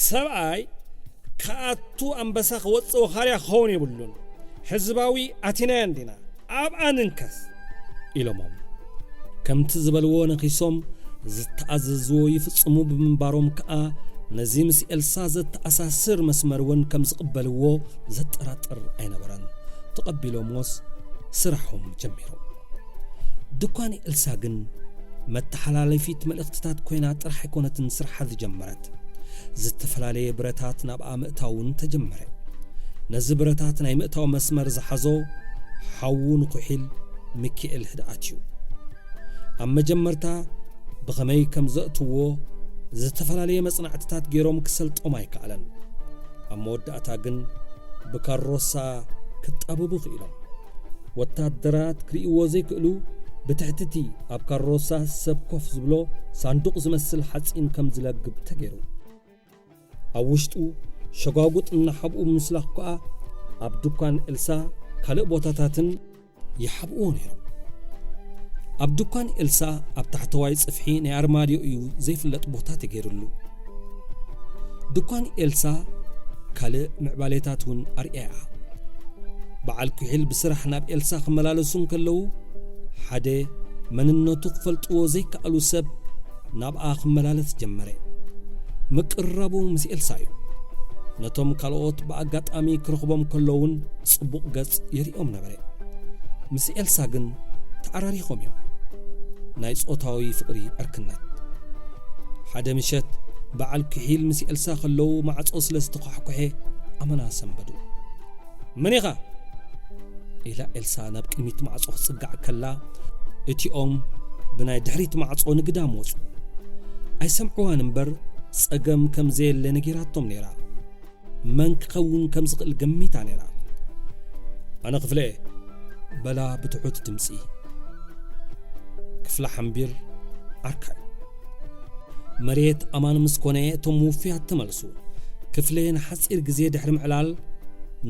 ሰብኣይ ክኣቱ ኣንበሳ ክወጽእ ወኻርያ ክኸውን የብሉን። ህዝባዊ ኣቲናዮ እንዲና፣ ኣብኣ ንንከስ ኢሎሞም። ከምቲ ዝበልዎ ነኺሶም ዝተኣዘዝዎ ይፍጽሙ ብምንባሮም ከኣ ነዚ ምስ ኤልሳ ዘተኣሳስር መስመር እውን ከም ዝቕበልዎ ዘጠራጥር ኣይነበረን። ተቐቢሎምዎስ ስራሖም ጀሚሮም። ድኳን ኤልሳ ግን መተሓላለፊት መልእኽትታት ኮይና ጥራሕ ኣይኮነትን ስርሓ ዝጀመረት። ዝተፈላለየ ብረታት ናብኣ ምእታውን ተጀመረ። ነዚ ብረታት ናይ ምእታው መስመር ዝሓዞ ሓዉ ንኩሒል ሚኪኤል ህድኣት እዩ። ኣብ መጀመርታ ብኸመይ ከም ዘእትዎ ዝተፈላለየ መጽናዕትታት ገይሮም ክሰልጦም ኣይከኣለን። ኣብ መወዳእታ ግን ብካሮሳ ክጣበቡ ክኢሎም። ወታደራት ክርእይዎ ዘይክእሉ ብትሕትቲ ኣብ ካሮሳ ሰብ ኮፍ ዝብሎ ሳንዱቕ ዝመስል ሓጺን ከም ዝለግብ ተገይሩ። ኣብ ውሽጡ ሸጓጉጥ እናሓብኡ ምስላኽ ከኣ ኣብ ድኳን ኤልሳ ካልእ ቦታታትን ይሓብእዎ ነይሮም። ኣብ ድኳን ኤልሳ ኣብ ታሕተዋይ ጽፍሒ ናይ ኣርማድዮ እዩ ዘይፍለጥ ቦታ ተገይሩሉ። ድኳን ኤልሳ ካልእ ምዕባሌታት እውን ኣርእያ እያ። በዓል ኩሒል ብስራሕ ናብ ኤልሳ ክመላለሱ እንከለዉ ሓደ መንነቱ ክፈልጥዎ ዘይከኣሉ ሰብ ናብኣ ክመላለስ ጀመረ። ምቅርራቡ ምስ ኤልሳ እዩ። ነቶም ካልኦት ብኣጋጣሚ ክረኽቦም ከለውን ጽቡቕ ገጽ የርእዮም ነበረ። ምስ ኤልሳ ግን ተዓራሪኾም እዮም። ናይ ጾታዊ ፍቕሪ ዕርክነት። ሓደ ምሸት በዓል ኩሒል ምስ ኤልሳ ከለዉ ማዕጾ ስለ ዝተኳሕኩሐ ኣመና ሰንበዱ። "መን ኢኻ?" ኢላ ኤልሳ ናብ ቅድሚት ማዕጾ ክትጽጋዕ ከላ እቲኦም ብናይ ድሕሪት ማዕጾ ንግዳም ወጹ። ኣይሰምዕዋን እምበር ጸገም ከም ዘየለ ነጊራቶም ነይራ። መን ክኸውን ከም ዝኽእል ገሚታ ነይራ። "ኣነ ክፍለ እየ" በላ ብትሑት ድምጺ። ክፍለ ሓምቢር ዓርካ እዩ። መሬት ኣማን ምስ ኮነ እቶም ውፉያት ተመልሱ። ክፍለ ንሓጺር ግዜ ድሕሪ ምዕላል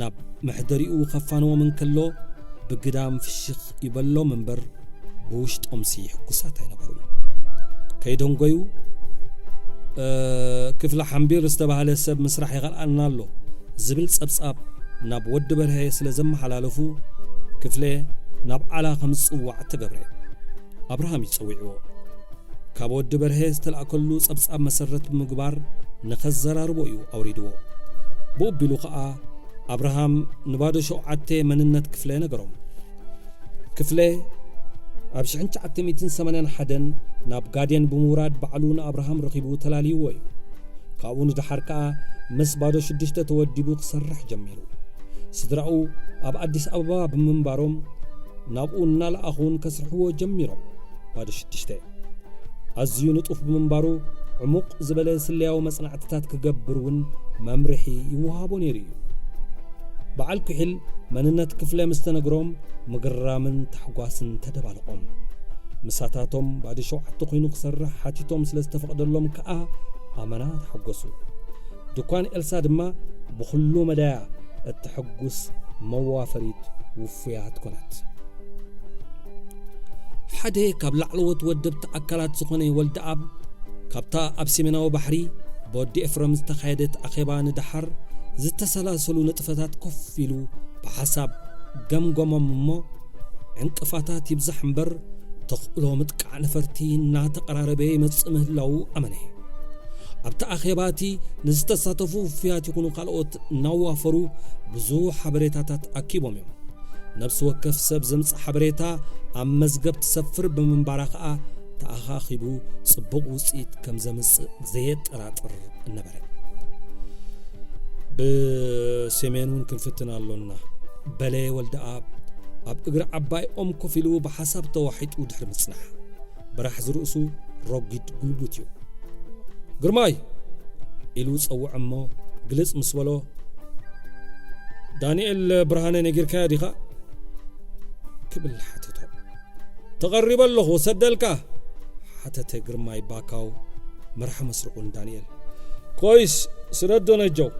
ናብ መሕደሪኡ ከፋንዎም እንከሎ ብግዳም ፍሽኽ ይበሎም እምበር ብውሽጦምሲ ሕጉሳት ኣይነበሩን። ከይደንጎዩ "እ፣ ክፍለ ሓምቢር ዝተባህለ ሰብ ምስራሕ ይኸልኣና ኣሎ" ዝብል ጸብጻብ ናብ ወዲ በርሀ ስለ ዘመሓላለፉ ክፍለ ናብ ዓላ ከም ዝጽዋዕ ተገብረ። ኣብርሃም እዩ ጸዊዕዎ። ካብ ወዲ በርሀ ዝተላእከሉ ጸብጻብ መሰረት ብምግባር ንኸዘራርቦ እዩ ኣውሪድዎ። ብኡ ኣቢሉ ኸኣ ኣብርሃም ንባዶ ሸውዓተ መንነት ክፍለ ነገሮም። ክፍለ ኣብ ሽሕን ትሽዓተ ሚእትን ሰማንያን ሓደን ናብ ጋዴን ብምውራድ ባዕሉ ንኣብርሃም ረኺቡ ተላልይዎ እዩ። ካብኡ ንደሓር ከኣ ምስ ባዶ ሽዱሽተ ተወዲቡ ክሰርሕ ጀሚሩ። ስድራኡ ኣብ ኣዲስ ኣበባ ብምንባሮም ናብኡ እናለኣኹን ከስርሕዎ ጀሚሮም። ባዶ ሽዱሽተ ኣዝዩ ንጡፍ ብምንባሩ ዕሙቕ ዝበለ ስለያዊ መጽናዕትታት ክገብር እውን መምርሒ ይወሃቦ ነይሩ እዩ። በዓል ኩሒል መንነት ክፍለ ምስ ተነግሮም ምግራምን ታሕጓስን ተደባልቖም። ምሳታቶም ባዶ ሸውዓተ ኮይኑ ክሰርሕ ሓቲቶም ስለ ዝተፈቕደሎም ከኣ ኣመና ተሓጎሱ። ድኳን ኤልሳ ድማ ብኹሉ መዳያ እተሐጉስ መዋፈሪት ውፉያት ኮነት። ሓደ ካብ ላዕለዎት ወደብቲ ኣካላት ዝኾነ ወልደኣብ ካብታ ኣብ ሰሜናዊ ባሕሪ ብወዲ ኤፍረም ዝተኻየደት ኣኼባ ንደሓር ዝተሰላሰሉ ንጥፈታት ኮፍ ኢሉ ብሓሳብ ገምገሞም እሞ ዕንቅፋታት ይብዛሕ እምበር ተኽእሎ ምጥቃዕ ነፈርቲ እናተቐራረበ ይመጽእ ምህላዉ ኣመነ። ኣብቲ ኣኼባ እቲ ንዝተሳተፉ ውፉያት ይኹኑ ካልኦት እናዋፈሩ ብዙሕ ሓበሬታታት ኣኪቦም እዮም። ነብሲ ወከፍ ሰብ ዘምጽእ ሓበሬታ ኣብ መዝገብ ትሰፍር ብምንባራ ከኣ ተኣኻኺቡ ጽቡቕ ውጽኢት ከም ዘምጽእ ዘየጠራጥር ነበረ። ብሰሜን እውን ክንፍትን ኣሎና በለ ወልደኣብ ኣብ እግሪ ዓባይ ኦም ኮፍ ኢሉ ብሓሳብ ተዋሒጡ ድሕሪ ምጽናሕ። ብራሕ ዝርእሱ ረጒድ ጉልቡት እዩ። ግርማይ! ኢሉ ጸውዐ እሞ ግልጽ ምስ በሎ፣ "ዳንኤል ብርሃነ ነጊርካዮ ዲኻ?" ክብል ሓተቶ። "ተቐሪበ ኣለኹ፣ ወሰደልካ?" ሓተተ ግርማይ ባካው መርሓ መስርቑ ንዳንኤል። "ኮይስ ስደዶ ነጀው?"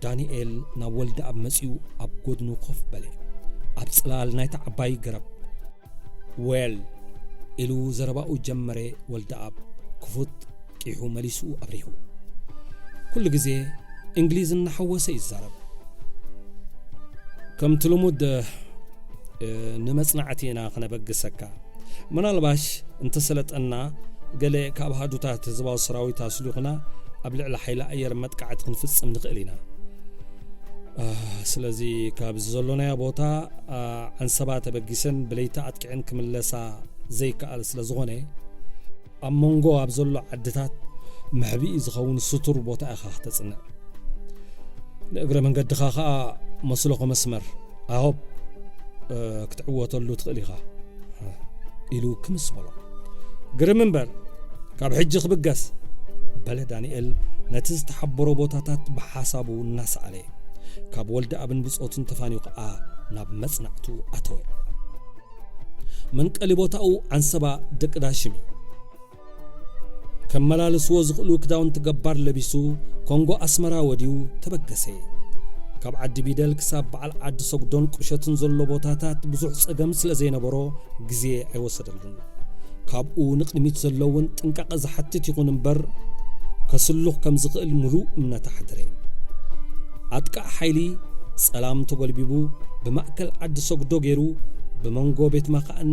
ዳንኤል ናብ ወልደኣብ መጺኡ ኣብ ጎድኑ ኮፍ በለ። ኣብ ጽላል ናይታ ዓባይ ገረብ። "ዌል" ኢሉ ዘረባኡ ጀመረ ወልደኣብ ክፉት ቂሑ መሊሱ ኣብሪሁ። ኩሉ ግዜ እንግሊዝ እናሓወሰ ይዛረብ። ከምቲ ልሙድ፣ እ፣ ንመጽናዕቲ ኢና ክነበግሰካ። ምናልባሽ እንተሰለጠና፣ ገለ ካብ ኣሃዱታት ህዝባዊ ሰራዊት ኣስሊኹና ኣብ ልዕሊ ሓይሊ ኣየር መጥቃዕቲ ክንፍጽም ንኽእል ኢና። አ፣ ስለዚ ካብዚ ዘሎናዮ ቦታ፣ አ፣ ዓንሰባ ተበጊሰን ብለይቲ ኣጥቂዐን ክምለሳ ዘይከኣል ስለ ዝኾነ፣ ኣብ መንጎ ኣብ ዘሎ ዓድታት መሕብኢ ዝኸውን ስቱር ቦታ ኢኻ ክተጽንዕ። ንእግረ መንገድኻ ኸኣ መስለኾ መስመር ኣሆብ፣ እ፣ ክትዕወተሉ ትኽእል ኢኻ፣ ኢሉ ክምስ በሎ። ግርም እምበር፣ ካብ ሕጂ ክብገስ፣ በለ ዳንኤል ነቲ ዝተሓበሮ ቦታታት ብሓሳቡ እናሰኣለ። ካብ ወልደኣብን ብጾቱን ተፋንዩ ኸኣ ናብ መጽናዕቱ ኣተወ። መንቀሊ ቦታኡ ዓንሰባ ደቂ ዳሽም እዩ። ከመላልስዎ ዝኽእሉ ክዳውንቲ ገባር ለቢሱ፣ ኮንጎ ኣስመራ ወድዩ ተበገሰ። ካብ ዓዲ ቢደል ክሳብ በዓል ዓዲ ሰጉዶን ቁሸትን ዘሎ ቦታታት ብዙሕ ጸገም ስለ ዘይነበሮ፣ ግዜ ኣይወሰደሉን። ካብኡ ንቕድሚት ዘሎ እውን ጥንቃቐ ዝሓትት ይኹን እምበር፣ ከስሉኽ ከም ዝኽእል ምሉእ እምነት ኣሕደረ። ኣጥቃዕ ሓይሊ ጸላም ተጎልቢቡ፣ ብማእከል ዓዲ ሰጉዶ ገይሩ፣ ብመንጎ ቤት ማኻእን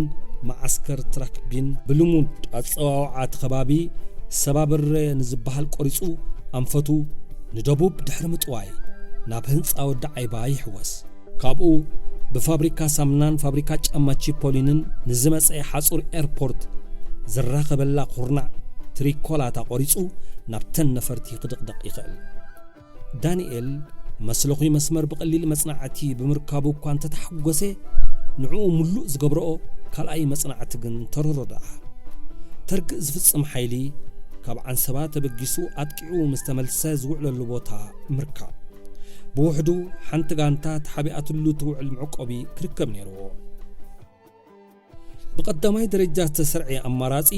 መዓስከር ትራክቢን፣ ብልሙድ ኣጸዋውዓ እቲ ከባቢ ሰባብረ ንዝበሃል ቆሪጹ፣ ኣንፈቱ ንደቡብ ድሕሪ ምጥዋይ፣ ናብ ህንጻ ወዲ ዓይባ ይሕወስ። ካብኡ ብፋብሪካ ሳምናን ፋብሪካ ጫማ ቺፖሊንን ንዝመጸ ሓጹር ኤርፖርት ዝራኸበላ ኩርናዕ ትሪኮላታ ቆሪጹ ናብተን ነፈርቲ ክድቕደቕ ይኽእል። ዳንኤል መስለኹይ መስመር ብቐሊል መጽናዕቲ ብምርካቡ እኳ እንተተሓጎሰ፣ ንዕኡ ምሉእ ዝገብረኦ ካልኣይ መጽናዕቲ ግን ተረሮ ደኣ። ተርግእ ዝፍጽም ሓይሊ ካብ ዓንሰባ ተበጊሱ ኣጥቂዑ ምስ ተመልሰ ዝውዕለሉ ቦታ ምርካብ። ብውሕዱ ሓንቲ ጋንታ ተሓቢኣትሉ ትውዕል መዕቆቢ ክርከብ ነይርዎ። ብቐዳማይ ደረጃ ዝተሰርዐ ኣማራጺ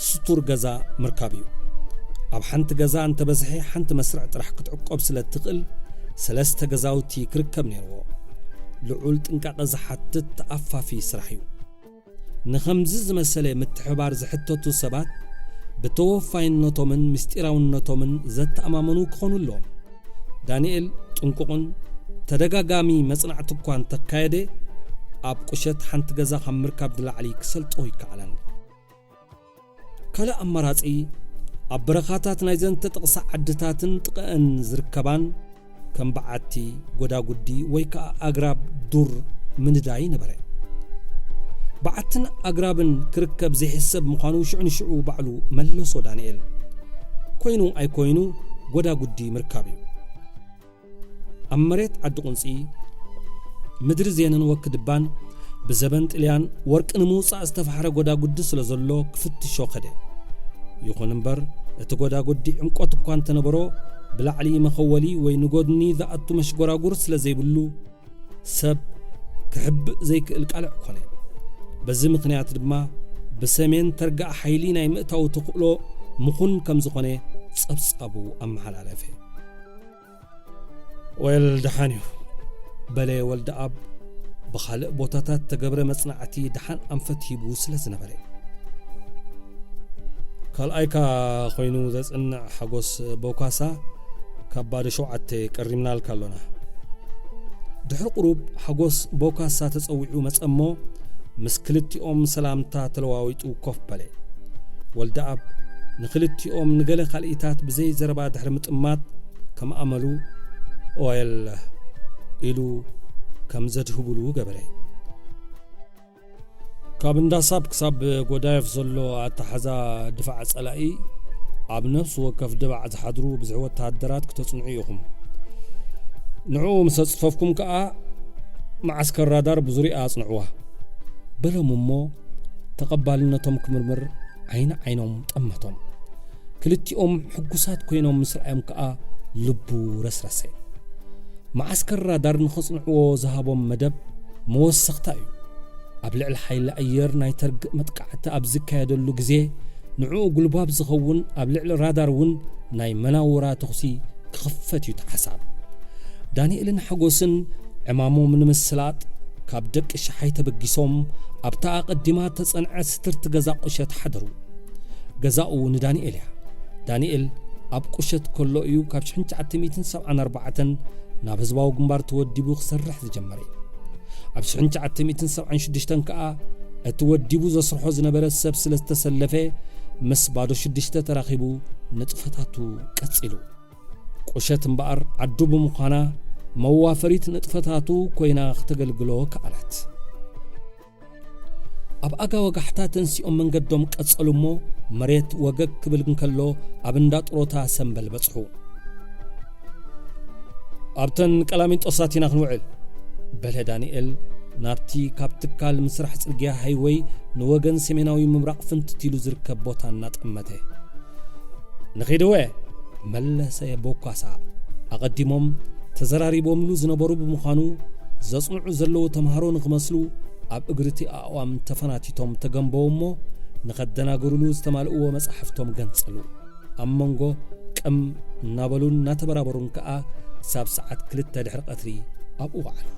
ስቱር ገዛ ምርካብ እዩ። ኣብ ሓንቲ ገዛ እንተበዝሐ ሓንቲ መስርዕ ጥራሕ ክትዕቆብ ስለ እትኽእል፣ ሰለስተ ገዛውቲ ክርከብ ነይርዎ። ልዑል ጥንቃቐ ዝሓትት ተኣፋፊ ስራሕ እዩ። ንኸምዚ ዝመሰለ ምትሕብባር ዝሕተቱ ሰባት ብተወፋይነቶምን ምስጢራውነቶምን ዘተኣማመኑ ክኾኑ ኣለዎም። ዳንኤል ጥንቁቕን ተደጋጋሚ መጽናዕቲ እኳ እንተካየደ፣ ኣብ ቁሸት ሓንቲ ገዛ ካብ ምርካብ ንላዕሊ ክሰልጦ ይከኣለን። ካልእ ኣማራጺ፣ ኣብ በረኻታት ናይዘን ተጠቕሳ ዓድታትን ጥቐአን ዝርከባን ከም በዓቲ፣ ጎዳጉዲ ወይ ከኣ ኣግራብ ዱር ምንዳይ ነበረ። በዓትን ኣግራብን ክርከብ ዘይሕሰብ ምዃኑ ሽዑ ንሽዑ ባዕሉ መለሶ ዳንኤል። ኮይኑ ኣይኮይኑ ጎዳጉዲ ምርካብ እዩ። ኣብ መሬት ዓዲ ቁንጺ፣ ምድሪ ዜንን ወክድባን ብዘበን ጥልያን ወርቂ ንምውጻእ ዝተፋሕረ ጎዳጉዲ ስለ ዘሎ ክፍትሾ ከደ። ይኹን እምበር፣ እቲ ጎዳጉዲ ዕምቆት እኳ እንተነበሮ፣ ብላዕሊ መኸወሊ ወይ ንጎድኒ ዝኣቱ መሽጎራጉር ስለ ዘይብሉ፣ ሰብ ክሕብእ ዘይክእል ቃልዕ ኮነ። በዚ ምኽንያት ድማ፣ ብሰሜን ተርጋእ ሓይሊ ናይ ምእታው ተኽእሎ ምኹን ከም ዝኾነ ጸብጻቡ ኣመሓላለፈ። ወል ደሓን እዩ፣ በለ ወልደኣብ ብኻልእ ቦታታት ተገብረ መጽናዕቲ ደሓን ኣንፈት ሂቡ ስለ ዝነበረ። ካልኣይካ ኮይኑ ዘጽንዕ ሓጎስ ቦካሳ ካብ ባዶ ሸውዓተ ቀሪምናልካ ኣሎና። ድሕሪ ቁሩብ ሓጎስ ቦካሳ ተጸዊዑ መጸ እሞ ምስ ክልቲኦም ሰላምታ ተለዋዊጡ ኮፍ በለ። ወልደኣብ ንክልቲኦም ንገለ ካልኢታት ብዘይ ዘረባ ድሕሪ ምጥማት ከም ኣመሉ፣ "ኦየለ" ኢሉ ከም ዘድህብሉ ገበረ። ካብ እንዳሳብ ክሳብ ጎዳየፍ ዘሎ ኣተሓዛ ድፋዕ ጸላኢ ኣብ ነፍሲ ወከፍ ድባዕ ዝሓድሩ ብዝሒ ወተሃደራት ክተጽንዑ ኢኹም። ንዕኡ ምስ ኣጽፈፍኩም ከኣ መዓስከር ራዳር ብዙሪኣ ኣጽንዕዋ፣ በሎም እሞ ተቐባልነቶም ክምርምር ዓይኒ ዓይኖም ጠመቶም። ክልቲኦም ሕጉሳት ኮይኖም ምስ ረኣዮም ከኣ ልቡ ረስረሰ። መዓስከር ራዳር ንኸጽንዕዎ ዝሃቦም መደብ መወሰኽታ እዩ። ኣብ ልዕሊ ሓይሊ ኣየር ናይ ተርግእ መጥቃዕቲ ኣብ ዝካየደሉ ግዜ፣ ንዕኡ ጉልባብ ዝኸውን ኣብ ልዕሊ ራዳር እውን ናይ መናውራ ተኹሲ ክኽፈት እዩ እቲ ሓሳብ። ዳንኤልን ሓጎስን ዕማሞም ንምስላጥ ካብ ደቂ ሸሓይ ተበጊሶም ኣብታ ኣቐዲማ ተጸንዐት ስትርቲ ገዛ ቁሸት ሓደሩ። ገዛኡ ንዳንኤል እያ። ዳንኤል ኣብ ቁሸት ከሎ እዩ ካብ ሽሕን ትሽዓተ ሚእትን ሰብዓን ኣርባዕተን ናብ ህዝባዊ ግንባር ተወዲቡ ክሰርሕ ዝጀመረ። ኣብ ሽሕን ትሽዓተ ሚእትን ሰብዓን ሽዱሽተን ከኣ እቲ ወዲቡ ዘስርሖ ዝነበረ ሰብ ስለ ዝተሰለፈ፣ ምስ ባዶ ሽዱሽተ ተራኺቡ ንጥፈታቱ ቀጺሉ። ቁሸት እምበኣር ዓዱ ብምዃና፣ መዋፈሪት ንጥፈታቱ ኮይና ክተገልግሎ ከኣለት። ኣብ ኣጋ ወጋሕታ ተንሲኦም መንገዶም ቀጸሉ እሞ፣ መሬት ወገግ ክብል እንከሎ፣ ኣብ እንዳ ጥሮታ ሰምበል በጽሑ። "ኣብተን ቀላሚንጦሳት ኢና ክንውዕል" በለ ዳንኤል፣ ናብቲ ካብ ትካል ምስራሕ ጽርግያ ሃይወይ ንወገን ሰሜናዊ ምብራቕ ፍንትት ኢሉ ዝርከብ ቦታ እናጠመተ። "ንኺድወ" መለሰ ቦኳሳ። ኣቐዲሞም ተዘራሪቦምሉ ዝነበሩ ብምዃኑ፣ ዘጽንዑ ዘለዉ ተምሃሮ ንኽመስሉ ኣብ እግሪ እቲ ኣእዋም ተፈናቲቶም ተገንበዉ እሞ፣ ንኸደናግሩሉ ዝተማልእዎ መጻሕፍቶም ገንጸሉ። ኣብ መንጎ ቅም እናበሉን እናተበራበሩን ከኣ ክሳብ ሰዓት ክልተ ድሕሪ ቀትሪ ኣብኡ ወዓሉ።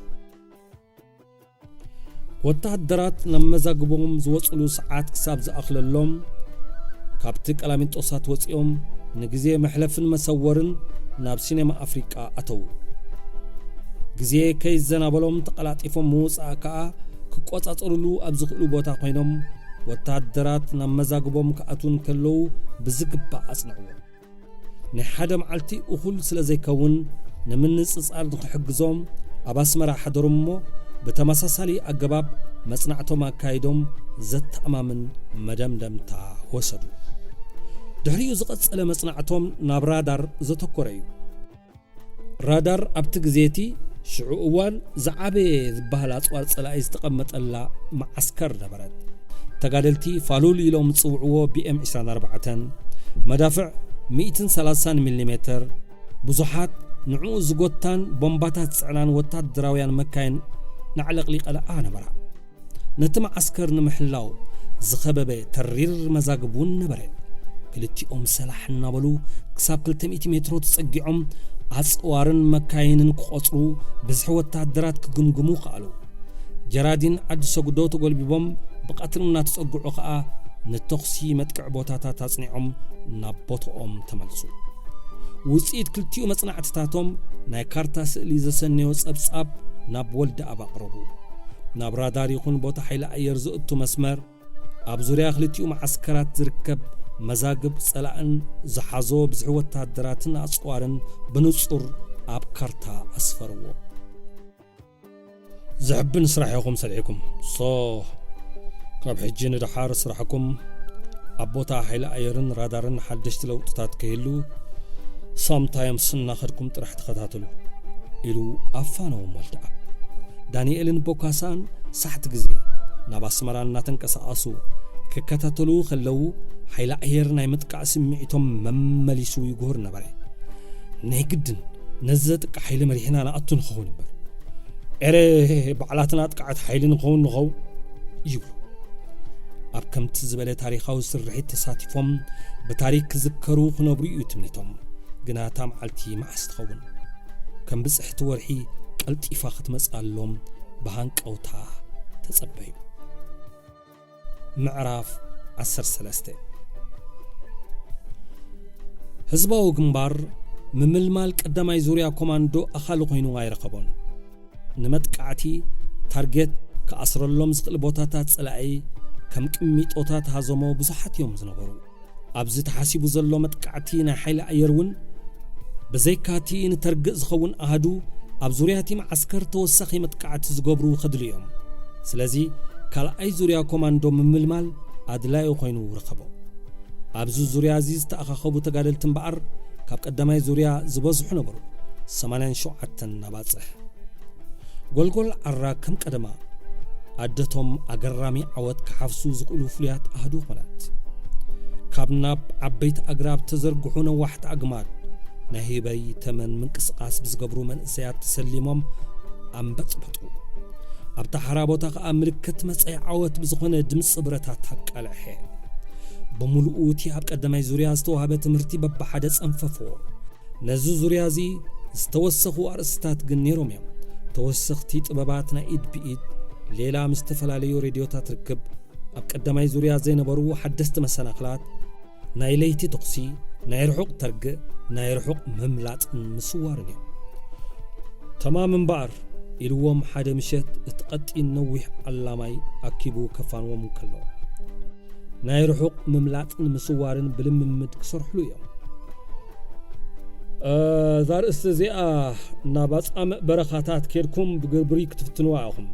ወተሃደራት ናብ መዛግቦም ዝወጽሉ ሰዓት ክሳብ ዝኣኽለሎም፣ ካብቲ ቀላሚንጦሳት ወጺኦም ንግዜ መሕለፍን መሰወርን ናብ ሲኔማ ኣፍሪቃ ኣተዉ። ግዜ ከይዘናበሎም ተቐላጢፎም ምውጻእ ከኣ ክቆጻጸሩሉ ኣብ ዝኽእሉ ቦታ ኮይኖም፣ ወተሃደራት ናብ መዛግቦም ክኣትዉ እንከለዉ ብዝግባእ ኣጽንዕዎም። ናይ ሓደ መዓልቲ እኹል ስለ ዘይከውን፣ ንምንጽጻር ንኽሕግዞም ኣብ ኣስመራ ሓደሩ እሞ፣ ብተመሳሳሊ ኣገባብ መጽናዕቶም ኣካይዶም ዘተኣማምን መደምደምታ ወሰዱ። ድሕሪኡ ዝቐጸለ መጽናዕቶም ናብ ራዳር ዘተኮረ እዩ። ራዳር ኣብቲ ግዜ እቲ ሽዑ እዋን ዝዓበየ ዝበሃል ኣጽዋር ጸላኢ ዝተቐመጠላ መዓስከር ነበረት። ተጋደልቲ ፋሉል ኢሎም ዝጽውዕዎ ቢ ኤም ዕስራን ኣርባዕተን፣ መዳፍዕ ሚእትን ሰላሳን ሚሊሜተር፣ ብዙሓት ንዕኡ ዝጎታን ቦምባታት ዝጽዕናን ወታደራውያን መካይን እናዕለቕሊቐለኣ ነበራ። ነቲ መዓስከር ንምሕላው ዝኸበበ ተሪር መዛግብ እውን ነበረ። ክልቲኦም ሰላሕ እናበሉ ክሳብ ክልተ ሚእቲ ሜትሮ ተጸጊዖም ኣጽዋርን መካይንን ክቖጽሩ ብዝሒ ወተሃደራት ክግምግሙ ከኣሉ። ጀራዲን ዓዲ ሰጉዶ ተጎልቢቦም ብቐትሪ እናተጸግዑ ከኣ ንተኹሲ መጥቅዕ ቦታታት ኣጽኒዖም ናብ ቦታኦም ተመልሱ። ውጽኢት ክልቲኡ መጽናዕትታቶም ናይ ካርታ ስእሊ ዘሰነዮ ጸብጻብ ናብ ወልደኣብ ኣቕረቡ። ናብ ራዳር ይኹን ቦታ ሓይሊ ኣየር ዘእቱ መስመር፣ ኣብ ዙርያ ክልቲኡ መዓስከራት ዝርከብ መዛግብ ጸላእን ዝሓዞ ብዝሒ ወተሃደራትን ኣጽዋርን ብንጹር ኣብ ካርታ ኣስፈርዎ። "ዘሕብን ስራሕ ኢኹም ሰሪሕኩም። ሶ፣ ካብ ሕጂ ንደሓር ስራሕኩም ኣብ ቦታ ሓይሊ ኣየርን ራዳርን ሓደሽቲ ለውጥታት ከይህሉ፣ ሳምታይምስ እናኸድኩም ጥራሕ ተኸታተሉ" ኢሉ ኣፋነዎም ወልደኣብ። ዳንኤልን ቦካሳን ሳሕቲ ግዜ ናብ ኣስመራ እናተንቀሳቐሱ ክከታተሉ ከለዉ፣ ሓይሊ ኣየር ናይ ምጥቃዕ ስምዒቶም መመሊሱ ይጉህር ነበረ። "ናይ ግድን ነዚ ዘጥቅዕ ሓይሊ መሪሕና ንኣቱ ንኸውን እምበር፣ ኤረ ባዕላትና ኣጥቃዕቲ ሓይሊ ንኸውን ንኸውን" ይብሉ። ኣብ ከምቲ ዝበለ ታሪኻዊ ስርሒት ተሳቲፎም ብታሪክ ክዝከሩ ክነብሩ እዩ ትምኒቶም። ግና እታ መዓልቲ መዓስ ትኸውን? ከም ብጽሕቲ ወርሒ ቀልጢፋ ክትመጽኣሎም ብሃንቀውታ ተጸበዩ። ምዕራፍ ዓሰርተ ሰለስተ። ህዝባዊ ግንባር ምምልማል ቀዳማይ ዙርያ ኮማንዶ ኣኻሊ ኮይኑ ኣይረኸቦን። ንመጥቃዕቲ ታርጌት ክኣስረሎም ዝኽእል ቦታታት ጸላኢ ከም ቅሚጦታት ሃዘሞ ብዙሓት እዮም ዝነበሩ። ኣብዚ ተሓሲቡ ዘሎ መጥቃዕቲ ናይ ሓይሊ ኣየር እውን ብዘይካቲ ንተርግእ ዝኸውን ኣሃዱ ኣብ ዙርያ እቲ መዓስከር ተወሳኺ መጥቃዕቲ ዝገብሩ ከድልዩ እዮም። ስለዚ ካልኣይ ዙርያ ኮማንዶ ምምልማል ኣድላዩ ኮይኑ ረኸቦ። ኣብዚ ዙርያ እዚ ዝተኣኻኸቡ ተጋደልቲ እምበኣር ካብ ቀዳማይ ዙርያ ዝበዝሑ ነበሩ፣ ሰማንያን ሸውዓተን እናባጽሕ። ጎልጎል ዓራ ከም ቀደማ ኣደቶም ኣገራሚ ዓወት ክሓፍሱ ዝኽእሉ ፍሉያት ኣሃዱ ኾነት። ካብ ናብ ዓበይቲ ኣግራብ ተዘርግሑ ነዋሕቲ ኣግማድ ናይ ህበይ ተመን ምንቅስቓስ ብዝገብሩ መንእሰያት ተሰሊሞም ኣንበጥበጡ። ኣብታ ሓራ ቦታ ኸኣ ምልክት መጻኢ ዓወት ብዝኾነ ድምፂ ብረታት ኣቃልዐ። ብምሉኡ እቲ ኣብ ቀዳማይ ዙርያ ዝተዋህበ ትምህርቲ በብሓደ ጸንፈፍዎ። ነዚ ዙርያ እዚ ዝተወሰኹ ኣርእስትታት ግን ነይሮም እዮም። ተወሰኽቲ ጥበባት ናይ ኢድ ብኢድ፣ ሌላ ምስ ዝተፈላለዩ ሬድዮታት ርክብ፣ ኣብ ቀዳማይ ዙርያ ዘይነበሩ ሓደስቲ መሰናኽላት፣ ናይ ለይቲ ተኹሲ፣ ናይ ርሑቕ ተርግእ፣ ናይ ርሑቕ ምምላጥን ምስዋርን እዩ። ተማም እምበኣር፣ ኢልዎም ሓደ ምሸት እቲ ቀጢን ነዊሕ ኣላማይ ኣኪቡ ከፋንዎም እንከሎ፣ ናይ ርሑቕ ምምላጥን ምስዋርን ብልምምድ ክሰርሕሉ እዮም። "እ፣ እዛ ርእስቲ እዚኣ ናብ ኣጻምእ በረኻታት ኬድኩም ብግብሪ ክትፍትንዋ ኢኹም።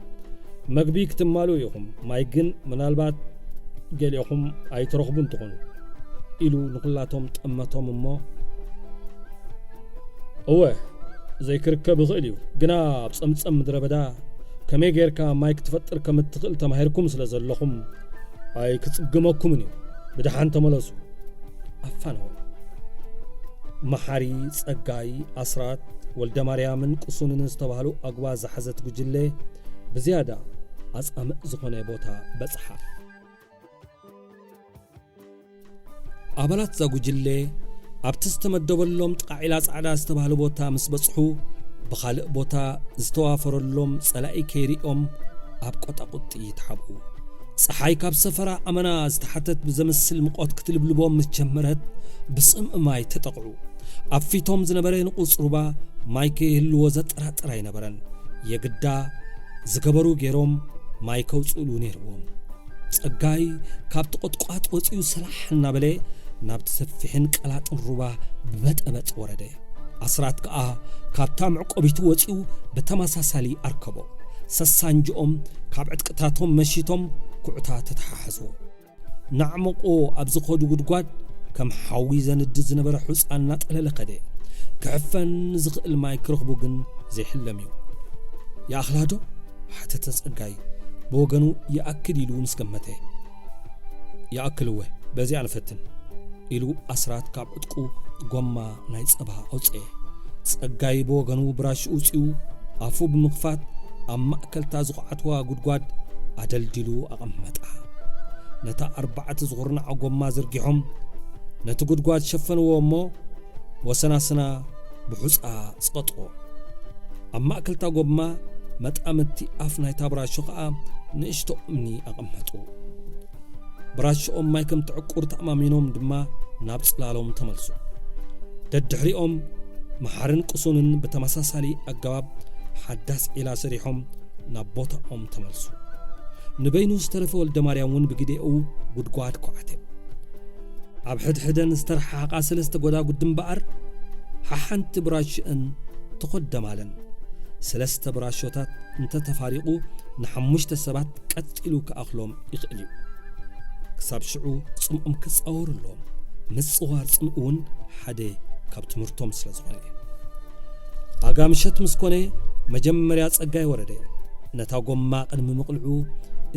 መግቢ ክትማልኡ ኢኹም። ማይ ግን ምናልባት ገሊኦኹም ኣይትረኽቡን ትኾኑ" ኢሉ ንኹላቶም ጠመቶም እሞ፣ "እወ፣ ዘይክርከብ ይኽእል እዩ፣ ግና ኣብ ጸምጸም ምድረ በዳ ከመይ ጌርካ ማይ ክትፈጥር ከም እትኽእል ተማሂርኩም ስለ ዘለኹም ኣይክጽግመኩምን እዩ። ብደሓን ተመለሱ" ኣፋነዎም። መሓሪ፣ ጸጋይ፣ ኣስራት፣ ወልደ ማርያምን ቅሱንን ዝተባህሉ ኣጉባ ዝሓዘት ጉጅለ ብዝያዳ ኣጻምእ ዝኾነ ቦታ በጽሓ። ኣባላት እዛ ጉጅለ ኣብቲ ዝተመደበሎም ጥቓ ዒላ ጻዕዳ ዝተባህለ ቦታ ምስ በጽሑ፣ ብኻልእ ቦታ ዝተዋፈረሎም ጸላኢ ከይሪኦም ኣብ ቆጣቁጢ ተሓብኡ። ጸሓይ ካብ ሰፈራ ኣመና ዝተሓተት ብዘምስል ምቖት ክትልብልቦም ምስ ጀመረት፣ ብጽምኢ ማይ ተጠቕዑ። ኣብ ፊቶም ዝነበረ ንቑጽ ሩባ ማይ ከይህልዎ ዘጠራጥር ኣይነበረን። የግዳ ዝገበሩ ገይሮም ማይ ከውጽእሉ ነይርዎም። ጸጋይ ካብቲ ቁጥቋጥ ወጺኡ ሰላሕ እናበለ ናብቲ ሰፊሕን ቀላጥን ሩባ ብበጠበጥ ወረደ። ኣስራት ከኣ ካብታ መዕቆቢቱ ወጺኡ ብተመሳሳሊ ኣርከቦ። ሰሳንጅኦም ካብ ዕጥቅታቶም መሺቶም ኩዕታ ተተሓሓዝዎ። ናዕመቆ ኣብ ዝኸዱ ጉድጓድ ከም ሓዊ ዘንድድ ዝነበረ ሑጻ እናጠለለ ከደ። ክሕፈን ዝኽእል ማይ ክረኽቡ ግን ዘይሕለም እዩ። "ይኣኽላ ዶ?" ሓተተ ጸጋይ ብወገኑ። "ይኣክል" ኢሉ ምስ ገመተ፣ "ይኣክል እወ፣ በዚኣ ንፈትን" ኢሉ ኣስራት ካብ ዕጥቁ ጎማ ናይ ጸባ ኣውጽኤ። ጸጋይ ብወገኑ ብራሽኡ ውጺኡ ኣፉ ብምኽፋት ኣብ ማእከልታ ዝኹዓትዋ ጉድጓድ ኣደልዲሉ ኣቐመጣ። ነታ ኣርባዕተ ዝኹርናዓ ጎማ ዘርጊሖም ነቲ ጉድጓድ ሸፈንዎ እሞ ወሰናስና ብሑጻ ጸቐጥዎ። ኣብ ማእከልታ ጎማ መጣምቲ ኣፍ ናይታ ብራሾ ኸኣ ንእሽቶ እምኒ ኣቐመጡ። ብራሽኦም ማይ ከም ትዕቁር ተኣማሚኖም ድማ ናብ ጽላሎም ተመልሱ። ደድሕሪኦም መሓርን ቅሱንን ብተመሳሳሊ ኣገባብ ሓዳስ ዒላ ሰሪሖም ናብ ቦታኦም ተመልሱ። ንበይኑ ዝተረፈ ወልደ ማርያም እውን ብግዴኡ ጉድጓድ ኳዕተ። ኣብ ሕድሕደን ዝተረሓሓቓ ሰለስተ ጎዳጉዲ እምበኣር ሓሓንቲ ብራሽአን ተኾደማለን። ሰለስተ ብራሾታት እንተተፋሪቑ ንሓሙሽተ ሰባት ቀጢሉ ክኣኽሎም ይኽእል እዩ። ክሳብ ሽዑ ጽምኦም ክጻወሩ ኣለዎም። ምጽዋር ጽምኡ እውን ሓደ ካብ ትምህርቶም ስለ ዝኾነ። ኣጋ ምሸት ምስ ኮነ መጀመርያ ጸጋይ ወረደ። ነታ ጎማ ቅድሚ ምቕልዑ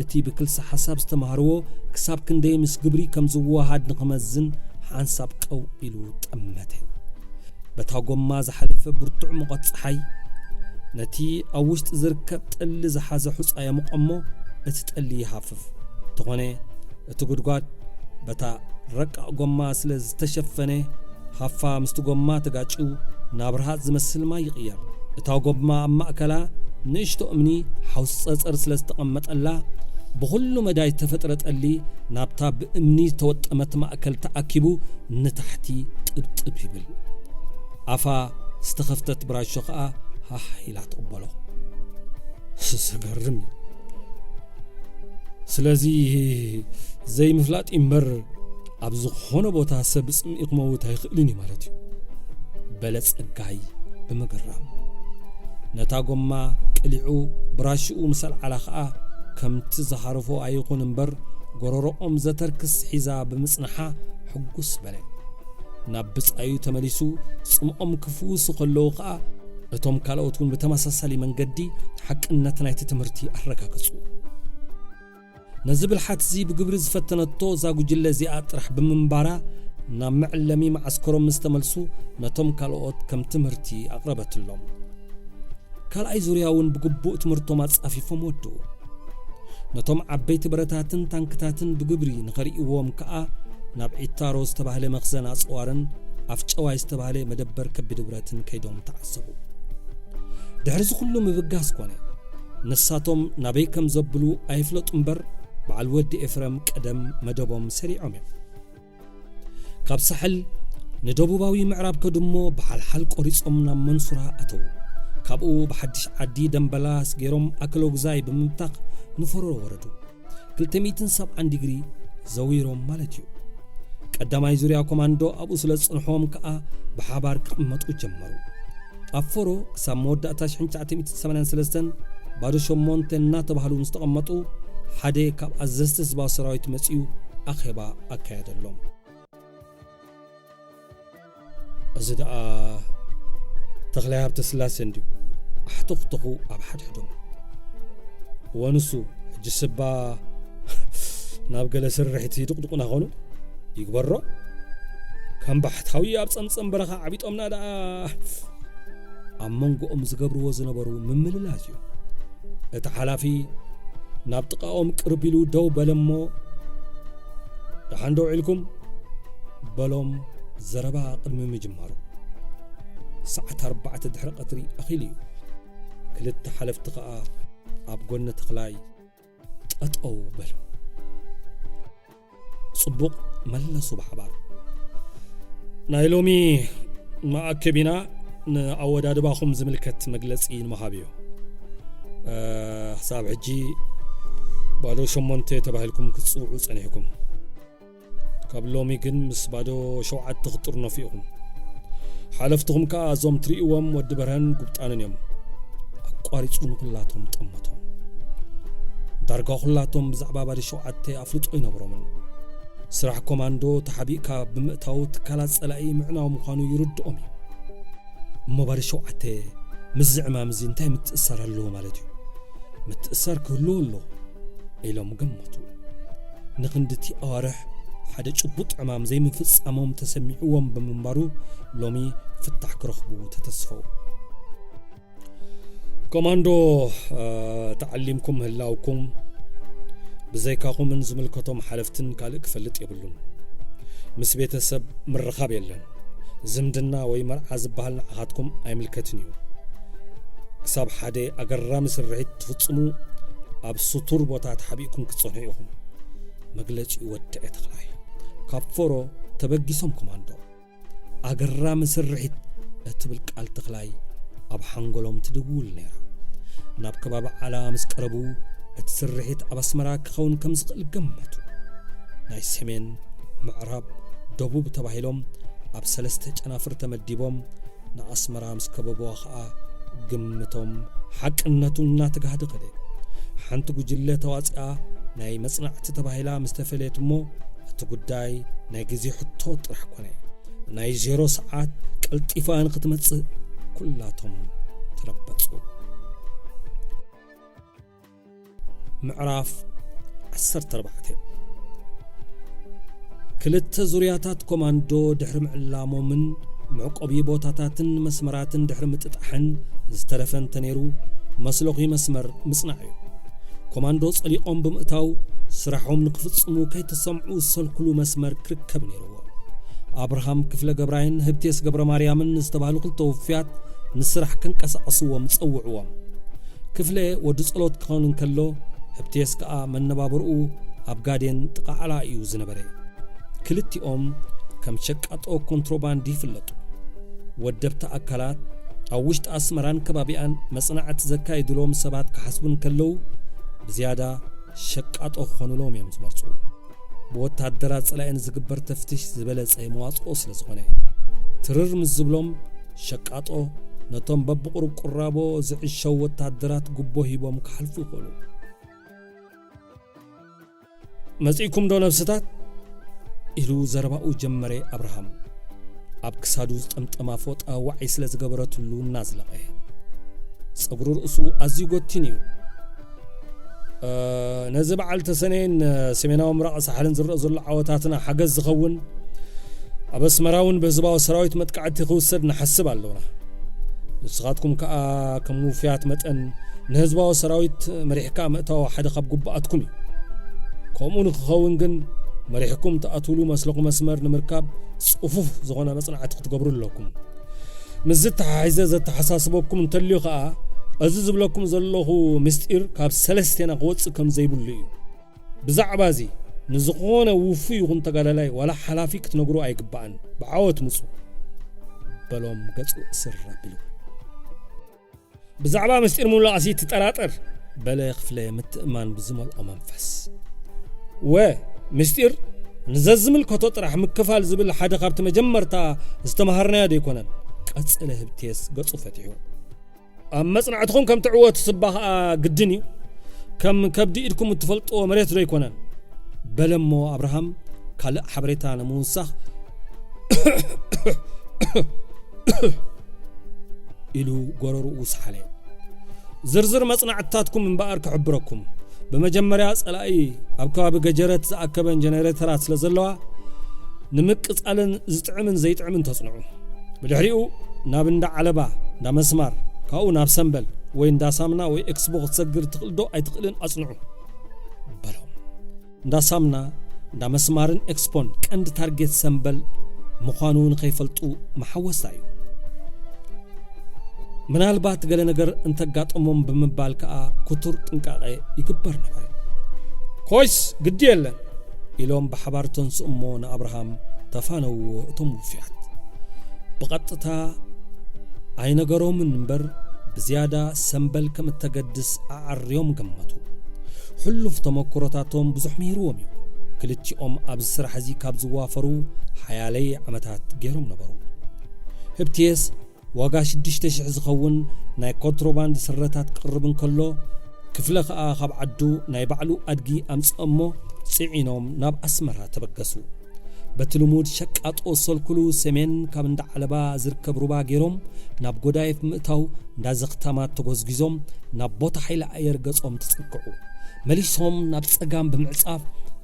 እቲ ብክልሲ ሓሳብ ዝተማህርዎ ክሳብ ክንደይ ምስ ግብሪ ከም ዝወሃድ ንኽመዝን ሓንሳብ ቀው ኢሉ ጠመተ። በታ ጎማ ዝሓለፈ ብርቱዕ ሙቐት ጸሓይ ነቲ ኣብ ውሽጢ ዝርከብ ጠሊ ዝሓዘ ሑጻ የሙቐ እሞ እቲ ጠሊ ይሃፍፍ። እንተኾነ እቲ ጉድጓድ በታ ረቃቕ ጎማ ስለ ዝተሸፈነ ሃፋ ምስቲ ጎማ ተጋጭው ናብ ረሃጽ ዝመስል ማይ ይቕየር። እታ ጎማ ኣብ ማእከላ ንእሽቶ እምኒ ሓውሲ ጸጸር ስለ ዝተቐመጠላ ብኹሉ መዳይ ዝተፈጥረ ጠሊ ናብታ ብእምኒ ዝተወጠመት ማእከል ተኣኪቡ ንታሕቲ ጥብጥብ ይብል። ኣፋ ዝተኸፍተት ብራሾ ኸኣ ሃህ ኢላ ትቕበሎ። ዘገርም እዩ። ስለዚ ዘይምፍላጥ እምበር ኣብ ዝኾነ ቦታ ሰብ ብጽምኢ ክመውት ኣይኽእልን እዩ ማለት እዩ። በለ ጸጋይ ብምግራም። ነታ ጎማ ቅሊዑ ብራሽኡ ምስ ኣልዓላ ኸኣ ከምቲ ዝሃረፎ ኣይኹን እምበር ጎረሮኦም ዘተርክስ ሒዛ ብምጽንሓ ሕጉስ በለ። ናብ ብጻዩ ተመሊሱ ጽምኦም ክፍውሱ ከለዉ ኸኣ እቶም ካልኦት እውን ብተመሳሳሊ መንገዲ ሓቅነት ናይቲ ትምህርቲ ኣረጋገጹ። ነዚ ብልሓት እዚ ብግብሪ ዝፈተነቶ እዛ ጉጅለ እዚኣ ጥራሕ ብምንባራ ናብ መዕለሚ መዓስከሮም ምስ ተመልሱ ነቶም ካልኦት ከም ትምህርቲ ኣቕረበትሎም። ካልኣይ ዙርያ እውን ብግቡእ ትምህርቶም ኣጻፊፎም ወድኡ። ነቶም ዓበይቲ ብረታትን ታንክታትን ብግብሪ ንኸርእይዎም ከኣ ናብ ዒታሮ ዝተባህለ መኽዘን ኣጽዋርን ኣፍጨዋይ ዝተባህለ መደበር ከቢድ ብረትን ከይዶም ተዓዘቡ። ድሕሪ እዚ ኩሉ ምብጋስ ኮነ፣ ንሳቶም ናበይ ከም ዘብሉ ኣይፍለጡ እምበር፣ በዓል ወዲ ኤፍረም ቀደም መደቦም ሰሪዖም እዮም። ካብ ሳሕል ንደቡባዊ ምዕራብ ከድሞ ብሓልሓል ቆሪጾም ናብ መንሱራ ኣተዉ። ካብኡ ብሓድሽ ዓዲ ደምበላስ ገይሮም ኣከለጉዛይ ብምብታኽ ንፈሮ ወረዱ። ክልተ ሚእትን ሰብዓን ዲግሪ ዘዊሮም ማለት እዩ። ቀዳማይ ዙርያ ኮማንዶ ኣብኡ ስለ ዝጸንሖም ከኣ ብሓባር ክቕመጡ ጀመሩ። ኣብ ፈሮ ክሳብ መወዳእታ ሽሕን ትሽዓተ ሚእትን ሰማንያን ሰለስተን ባዶ ሸሞንተ እናተባህሉ ምስ ተቐመጡ፣ ሓደ ካብ ኣዘዝቲ ህዝባዊ ሰራዊት መጺኡ ኣኼባ ኣካየደሎም። እዚ ደኣ ተኽላይ ሃብተስላሴ እንድዩ፣ ኣሕተኹተኹ ኣብ ሓድሕዶም። ወንሱ ሕጂ ስባ ናብ ገለ ስርሒት ይድቕድቑና ኾኑ ይግበሮ። ከም ባሕታዊ ኣብ ጸምጸም በረኻ ዓቢጦምና ደኣ ኣብ መንጎኦም ዝገብርዎ ዝነበሩ ምምልላስ እዩ። እቲ ሓላፊ ናብ ጥቓኦም ቅርብ ኢሉ ደው በለ እሞ፣ "ደሓን ደው ዒልኩም?" በሎም። ዘረባ ቅድሚ ምጅማሩ ሰዓት ኣርባዕተ ድሕሪ ቀትሪ ኣኺሉ እዩ። ክልተ ሓለፍቲ ኸኣ ኣብ ጎኒ ተኽላይ ጠጠው በሉ። ጽቡቕ መለሱ ብሓባር። ናይ ሎሚ መኣከቢና ንኣወዳድባኹም ዝምልከት መግለጺ ንምሃብ እዩ። እ፣ ክሳብ ሕጂ ባዶ ሸሞንተ ተባሂልኩም ክትጽውዑ ጸኒሕኩም። ካብ ሎሚ ግን ምስ ባዶ ሸውዓተ ክትጥርነፉ ኢኹም። ሓለፍትኹም ከኣ እዞም ትርእይዎም ወዲ በርሀን ጉብጣንን እዮም። ኣቋሪጹ ንኹላቶም ጠመቶም። ዳርጋ ኩላቶም ብዛዕባ ባዶ ሸውዓተ ኣፍልጦ ኣይነበሮምን። ስራሕ ኮማንዶ ተሓቢእካ ብምእታው ትካላት ጸላኢ ምዕናው ምዃኑ ይርድኦም እዩ። እሞ ባዶ ሸውዓተ ምስዚ ዕማም እዚ እንታይ ምትእስሳር ኣለዎ ማለት እዩ? ምትእስሳር ክህልዎ ኣለዎ ኢሎም ገመቱ። ንኽንድቲ ኣዋርሕ ሓደ ጭቡጥ ዕማም ዘይምፍጻሞም ተሰሚዕዎም ብምንባሩ ሎሚ ፍታሕ ክረኽቡ ተተስፈው። ኮማንዶ፣ እ፣ ተዓሊምኩም ምህላውኩም ብዘይካኹምን ዝምልከቶም ሓለፍትን ካልእ ክፈልጥ የብሉን። ምስ ቤተሰብ ምርኻብ የለን። ዝምድና ወይ መርዓ ዝበሃል ንዓኻትኩም ኣይምልከትን እዩ። ክሳብ ሓደ ኣገራሚ ስርሒት ትፍጽሙ ኣብ ስቱር ቦታ ተሓቢእኩም ክትጸንሑ ኢኹም። መግለጺኡ ወደአ ተኽላይ። ካብ ፎሮ ተበጊሶም ኮማንዶ። ኣገራሚ ስርሒት እትብል ቃል ተኽላይ ኣብ ሓንጎሎም ትድውል ነይራ። ናብ ከባቢ ዓላ ምስ ቀረቡ እቲ ስርሒት ኣብ ኣስመራ ክኸውን ከም ዝኽእል ገመቱ። ናይ ሰሜን፣ ምዕራብ፣ ደቡብ ተባሂሎም ኣብ ሰለስተ ጨናፍር ተመዲቦም ንኣስመራ ምስ ከበብዋ ኸኣ ግምቶም ሓቅነቱ እናተጋህደ ከደ። ሓንቲ ጉጅለ ተዋጺኣ ናይ መጽናዕቲ ተባሂላ ምስ ተፈለየት እሞ እቲ ጉዳይ ናይ ግዜ ሕቶ ጥራሕ ኮነ። ናይ ዜሮ ሰዓት ቀልጢፋ ንኽትመጽእ ኩላቶም ተረበጹ። ምዕራፍ ዓሰርተ ኣርባዕተ። ክልተ ዙርያታት ኮማንዶ ድሕሪ ምዕላሞምን መዕቆቢ ቦታታትን መስመራትን ድሕሪ ምጥጣሕን ዝተረፈ እንተነይሩ፣ መስለኹ መስመር ምጽናዕ እዩ። ኮማንዶ ጸሊቖም ብምእታው ስራሖም ንክፍጽሙ ከይተሰምዑ ዝሰልኩሉ መስመር ክርከብ ነይርዎ። ኣብርሃም ክፍለ ገብራይን ህብቴስ ገብረ ማርያምን ዝተባህሉ ክልተ ውፉያት ንስራሕ ከንቀሳቐስዎም ጸውዕዎም። ክፍለ ወዲ ጸሎት ክኸውን እንከሎ፣ ህብቴስ ከኣ መነባብርኡ ኣብ ጋዴን ጥቓ ዓላ እዩ ዝነበረ። ክልቲኦም ከም ሸቃጦ ኮንትሮባንድ ይፍለጡ። ወደብቲ ኣካላት ኣብ ውሽጢ ኣስመራን ከባቢኣን መጽናዕቲ ዘካይዱሎም ሰባት ክሓስቡ እንከለዉ፣ ብዝያዳ ሸቃጦ ክኾኑሎም እዮም ዝመርጹ። ብወታደራት ጸላኢ ንዝግበር ተፍትሽ ዝበለጸ መዋጽኦ ስለ ዝኾነ፣ ትርር ምስ ዝብሎም ሸቃጦ ነቶም በብቁሩብ ቁራቦ ዝዕሸው ወታደራት ጉቦ ሂቦም ክሓልፉ ይኽእሉ። "መጺእኩም ዶ ነብስታት?" ኢሉ ዘረባኡ ጀመረ ኣብርሃም። ኣብ ክሳዱ ዝጠምጠማ ፎጣ ዋዒ ስለ ዝገበረትሉ እናዝለቐ። ጸጉሪ ርእሱ ኣዝዩ ጎቲን እዩ። "እ፣ ነዚ በዓል ተሰነይን ሰሜናዊ ምብራቕ ሳሕልን ዝረኣ ዘሎ ዓወታትና ሓገዝ ዝኸውን ኣብ ኣስመራ እውን ብህዝባዊ ሰራዊት መጥቃዕቲ ክውሰድ ንሓስብ ኣለና። ንስኻትኩም ከኣ ከም ውፉያት መጠን ንህዝባዊ ሰራዊት መሪሕካ ምእታው ሓደ ካብ ግቡኣትኩም እዩ። ከምኡ ንክኸውን ግን መሪሕኩም ትኣትውሉ መስለኹ መስመር ንምርካብ ጽፉፍ ዝኾነ መጽናዕቲ ክትገብሩ ኣለኩም። ምስ ዝተሓሒዘ ዘተሓሳስበኩም እንተልዩ ከኣ እዚ ዝብለኩም ዘለኹ ምስጢር ካብ ሰለስቴና ክወጽእ ከም ዘይብሉ እዩ። ብዛዕባ እዚ ንዝኾነ ውፉይ ይኹን ተጋዳላይ ዋላ ሓላፊ ክትነግሩ ኣይግባእን። ብዓወት ምጹ በሎም ገጹ እስር ኣቢሉ። ብዛዕባ ምስጢር ምውላቕሲ ትጠራጠር በለ ክፍለ ምትእማን ብዝመልኦ መንፈስ። ወ ምስጢር ንዘዝምልከቶ ጥራሕ ምክፋል ዝብል ሓደ ካብቲ መጀመርታ ዝተምሃርናዮ ዶ ኣይኮነን? ቀጸለ ህብቴስ ገጹ ፈቲሑ። ኣብ መጽናዕትኹም ከም ትዕወቱ ስባ ኸኣ ግድን እዩ። ከም ከብዲ ኢድኩም እትፈልጥዎ መሬት ዶ ኣይኮነን? በለ እሞ ኣብርሃም ካልእ ሓበሬታ ንምውሳኽ ኢሉ ጎረርኡ ሰሓለ። ዝርዝር መጽናዕትታትኩም እምበኣር ክሕብረኩም። ብመጀመርያ ጸላኢ ኣብ ከባቢ ገጀረት ዝኣከበን ጀነሬተራት ስለ ዘለዋ ንምቅጻልን ዝጥዕምን ዘይጥዕምን ተጽንዑ። ብድሕሪኡ ናብ እንዳ ዓለባ፣ እንዳ መስማር፣ ካብኡ ናብ ሰምበል ወይ እንዳ ሳምና ወይ ኤክስቦ ክትሰግር ትኽእል ዶ ኣይትኽእልን ኣጽንዑ በሎም። እንዳ ሳምና፣ እንዳ መስማርን ኤክስፖን ቀንዲ ታርጌት ሰምበል ምዃኑ ንኸይፈልጡ መሓወስታ እዩ። ምናልባት ገለ ነገር እንተጋጠሞም ብምባል ከኣ ክቱር ጥንቃቐ ይግበር ነበረ። ኮይስ ግዲ የለን ኢሎም ብሓባር ተንስኡ እሞ ንኣብርሃም ተፋነውዎ እቶም ውፉያት። ብቐጥታ ኣይነገሮምን እምበር ብዝያዳ ሰምበል ከም እተገድስ ኣዓርዮም ገመቱ። ሕሉፍ ተመክሮታቶም ብዙሕ ምሂርዎም እዩ። ክልቲኦም ኣብዚ ስራሕ እዚ ካብ ዝዋፈሩ ሓያለይ ዓመታት ገይሮም ነበሩ። ህብትየስ ዋጋ ሽዱሽተ ሽሕ ዝኸውን ናይ ኮንትሮባንድ ስረታት ክቕርብ እንከሎ፣ ክፍለ ኸኣ ካብ ዓዱ ናይ ባዕሉ ኣድጊ ኣምጽአ እሞ ጽዒኖም ናብ ኣስመራ ተበገሱ። በቲ ልሙድ ሸቃጦ ሰልኩሉ ሰሜን ካብ እንዳ ዓለባ ዝርከብ ሩባ ገይሮም ናብ ጎዳይፍ ምእታው እንዳ ዘኽታማት ተጎዝጊዞም ናብ ቦታ ሓይሊ ኣየር ገጾም ተጸግዑ። መሊሶም ናብ ጸጋም ብምዕጻፍ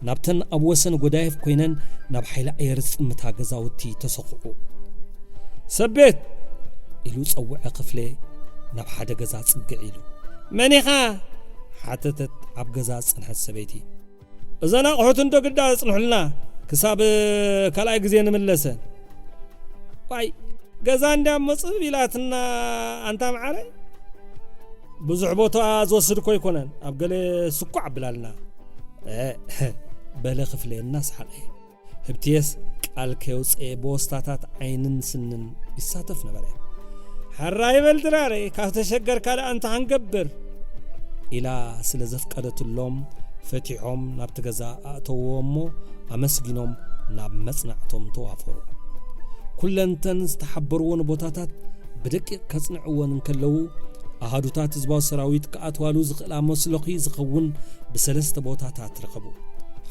ናብተን ኣብ ወሰን ጎዳይፍ ኮይነን ናብ ሓይሊ ኣየር ዝጥምታ ገዛውቲ ተሰኹዑ። "ሰቤት!" ኢሉ ጸውዐ ክፍሌ ናብ ሓደ ገዛ ጽግዕ ኢሉ። "መን ኢኻ?" ሓተተት ኣብ ገዛ ዝጸንሐት ሰበይቲ። "እዘን ኣቑሑት እንዶ ግዳ ኣጽንሑልና፣ ክሳብ ካልኣይ ግዜ ንምለሰ።" "ዋይ፣ ገዛ እንድያ እሞ ጽብብ ኢላትና ኣንታ መዓረ። ብዙሕ ቦታ ዝወስድ እኮ ኣይኮነን፣ ኣብ ገለ ስኳዕ ኣብላልና።" "እ፣ በለ ክፍሌ እናሰሓቐ። ህብትየስ ቃል ከየውፅኤ ብወስታታት ዓይንን ስንን ይሳተፍ ነበረ። "ሕራይ በል ድራረይ፣ ካብ ተሸገርካ ደኣ እንታይ ክንገብር?" ኢላ ስለ ዘፍቀደትሎም ፈቲሖም ናብቲ ገዛ ኣእተውዎ እሞ ኣመስጊኖም ናብ መጽናዕቶም ተዋፈሩ። ኩለንተን ዝተሓበርዎን ቦታታት ብደቂቕ ከጽንዕዎን እንከለዉ፣ ኣሃዱታት ህዝባዊ ሰራዊት ክኣትዋሉ ዝኽእላ መስለኺ ዝኸውን ብሰለስተ ቦታታት ረኸቡ።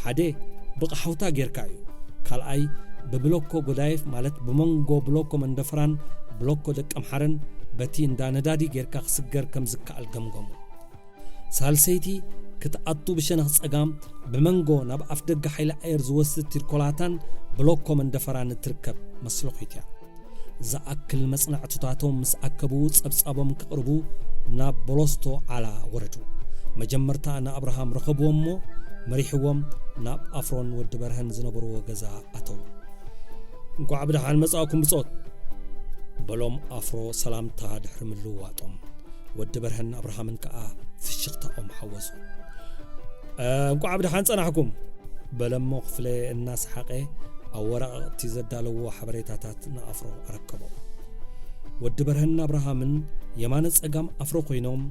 ሓደ ብቕሓውታ ጌርካ እዩ። ካልኣይ ብብሎኮ ጎዳይፍ፣ ማለት ብመንጎ ብሎኮ መንደፈራን ብሎኮ ደቀምሓረን በቲ እንዳ ነዳዲ ጌርካ ክስገር ከም ዝከኣል ገምገሙ። ሳልሰይቲ ክትኣቱ ብሸነኽ ጸጋም ብመንጎ ናብ ኣፍደገ ሓይሊ ኣየር ዝወስድ ቲርኮላታን ብሎኮ መንደፈራን እትርከብ መስለኺት እያ። ዝኣክል መጽናዕትታቶም ምስ ኣከቡ ጸብጻቦም ከቕርቡ ናብ ቦሎስቶ ዓላ ወረዱ። መጀመርታ ንኣብርሃም ረኸብዎ እሞ መሪሕዎም ናብ ኣፍሮን ወዲ በርሀን ዝነበርዎ ገዛ ኣተዉ። "እንቋዕ ብደሓን መጻእኩም ብጾት!" በሎም ኣፍሮ ሰላምታ ድሕሪ ምልውዋጦም። ወዲ በርሀን ኣብርሃምን ከኣ ፍሽኽታኦም ሓወሱ። "እ፣ እንቋዕ ብደሓን ጸናሕኩም!" በለሞ ክፍለ እናሰሓቐ ኣብ ወረቓቕቲ ዘዳለዎ ሓበሬታታት ንኣፍሮ ኣረከቦ። ወዲ በርሀን ኣብርሃምን የማነ ጸጋም ኣፍሮ ኮይኖም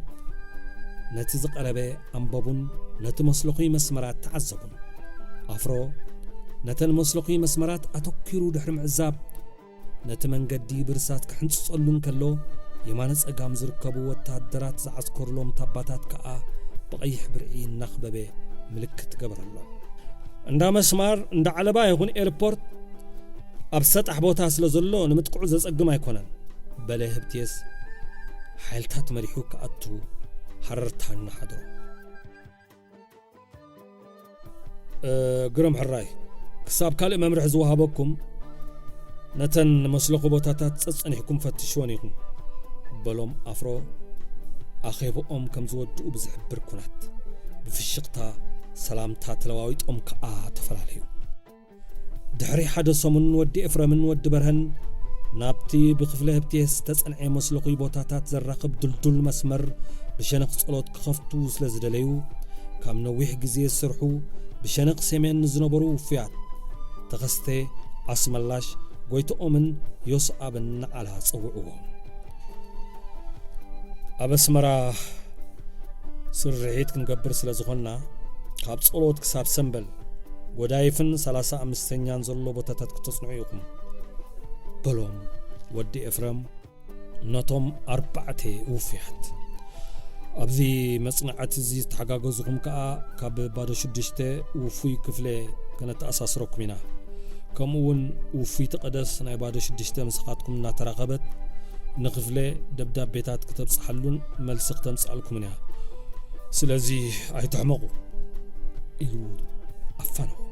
ነቲ ዝቐረበ ኣንበቡን ነቲ መስለኹይ መስመራት ተዓዘቡን። ኣፍሮ ነተን መስለኹይ መስመራት ኣተኲሩ ድሕሪ ምዕዛብ፣ ነቲ መንገዲ ብርሳት ክሕንጽጸሉ እንከሎ፣ የማነ ጸጋም ዝርከቡ ወተሃደራት ዝዓስከሩሎም ታባታት ከኣ ብቐይሕ ብርዒ እናኽበበ ምልክት ገበረሎም። "እንዳ መስማር፣ እንዳ ዓለባ ይኹን ኤርፖርት ኣብ ሰጣሕ ቦታ ስለ ዘሎ ንምጥቅዑ ዘጸግም ኣይኮነን" በለ ህብትየስ ሓይልታት መሪሑ ክኣቱ ሃረርታ እናሓደሮ። "እ፣ ግርም ሕራይ፣ ክሳብ ካልእ መምርሒ ዝወሃበኩም ነተን መስለኹ ቦታታት ጸጸኒሕኩም ፈትሽወን ኢኹም" በሎም ኣፍሮ ኣኼብኦም ከም ዝወድኡ ብዝሕብር ኩናት። ብፍሽኽታ ሰላምታ ተለዋዊጦም ከኣ ተፈላለዩ። ድሕሪ ሓደ ሰሙን ወዲ ኤፍረምን ወዲ በርሀን ናብቲ ብክፍለ ህብቴ ዝተጸንዐ መስለኹይ ቦታታት ዘራኽብ ድልዱል መስመር ብሸነኽ ጸሎት ክኸፍቱ ስለ ዝደለዩ፣ ካብ ነዊሕ ግዜ ዝሰርሑ ብሸነኽ ሰሜን ንዝነበሩ ውፉያት ተኸስተ ኣስመላሽ ጎይትኦምን ዮስኣብን ንዓላ ጸውዕዎም። ኣብ ኣስመራ ስርሒት ክንገብር ስለ ዝኾንና፣ ካብ ጸሎት ክሳብ ሰምበል፣ ጎዳይፍን ሰላሳ ኣምስተኛን ዘሎ ቦታታት ክተጽንዑ ኢኹም፣ በሎም ወዲ ኤፍረም ነቶም ኣርባዕተ ውፉያት። ኣብዚ መጽናዕቲ እዚ ዝተሓጋገዝኹም ከኣ ካብ ባዶ ሽዱሽተ ውፉይ ክፍለ ከነተኣሳስረኩም ኢና። ከምኡ እውን ውፉይቲ ቀደስ ናይ ባዶ ሽዱሽተ ምሳኻትኩም እናተራኸበት ንክፍለ ደብዳቤታት ክተብጽሓሉን መልሲ ክተምጽኣልኩምን እያ። ስለዚ ኣይትሕመቑ፣ ኢሉ ኣፋነዎ።